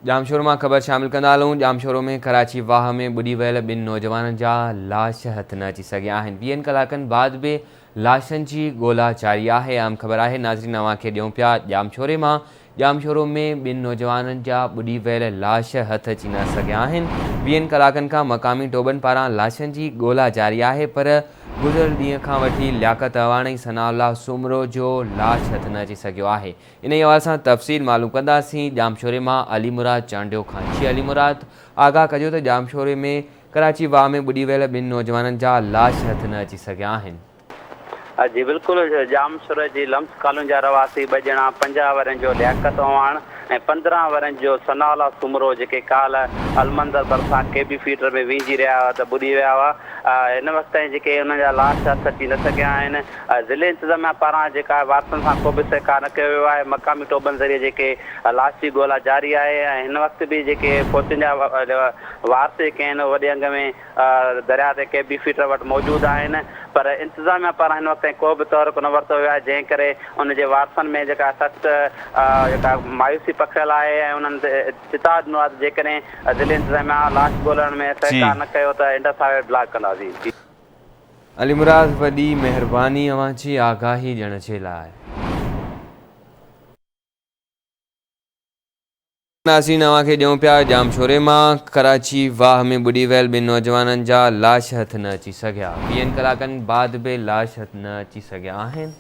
ڄامشورو مان خبر شامل ڪندا هلون، ڄامشورو ۾ ڪراچي واهه ۾ ٻڏي ويل ٻن نوجوانن جا لاش هٿ نه اچي سگهيا آهن، ويهن ڪلاڪن بعد به لاشن جي ڳولا جاري آهي، اهم خبر آهي ناظرين اوهان کي ڏيون پيا ڄامشوري مان، ڄامشورو ۾ ٻن نوجوانن جا ٻڏي ويل لاش هٿ اچي نه سگهيا آهن، ويهن ڪلاڪن کان مقامي ٽوٻن پاران لاشن جي ڳولا جاري آهي پر گذريل ڏينهن کان وٺي لياقت اعواڻ ۽ ثناء الله سومرو جو لاش هٿ نه اچي سگهيو آهي. انهيء حوالي سان تفصيل معلوم ڪنداسين ڄامشوري مان علي مراد چانڊيو کان جي علي مراد آگاهه ڪجو ته ڄامشوري ۾ ڪراچي واهه ۾ ٻڏي ويل ٻن نوجوانن جا لاش هٿ نه اچي سگهيا آهن. جي بلڪل ڄامشوري جي لمس ڪالوني جا رهواسي ٻه ڄڻا 50 ورهين جو لياقت اعواڻ ۽ 15 ورهين جو ثناء الله سومرو جيڪي ڪالهه المنظر ڀرسان ڪي بي فيڊر ۾ وهنجي رهيا هئا ته ٻڏي ويا هئا هن وقت تائين جيڪي انهن جا لاش هٿ اچي نه سگهيا آهن ضلعي انتظاميا پاران جيڪا وارثن سان ڪو به سهڪار نه ڪيو ويو آهي، مقامي ٽوٻن ذريعي جيڪي لاش جي ڳولا جاري آهي ۽ هن وقت به جيڪي فوتين جا وارث جيڪي آهن اهي وڏي انگ ۾ درياء تي ڪي بي فيڊر وٽ موجود آهن پر انتظاميا پاران هن وقت تائين ڪو به تحرڪ نه ورتو ويو آهي جنهن ڪري ان جي وارثن ۾ جيڪا سخت جيڪا مايوسي پکڙيل آهي ۽ انهن چتاء ڏنو آهي ته جيڪڏهن ضلعي انتظاميا لاش ڳولڻ ۾ سهڪار نه ڪيو ته انڊس هاء وي بلاڪ ڪنداسين. علي مراد وڏي مهرباني اوهان جي آگاهي ڏيڻ جي لاء. ناظرين اوهان کي ڏيون پيا ڄامشوري مان ڪراچي واهه ۾ ٻڏي ويل ٻن نوجوانن جا لاش هٿ نه اچي سگهيا ويهن ڪلاڪن بعد به لاش هٿ نه اچي سگهيا آهن.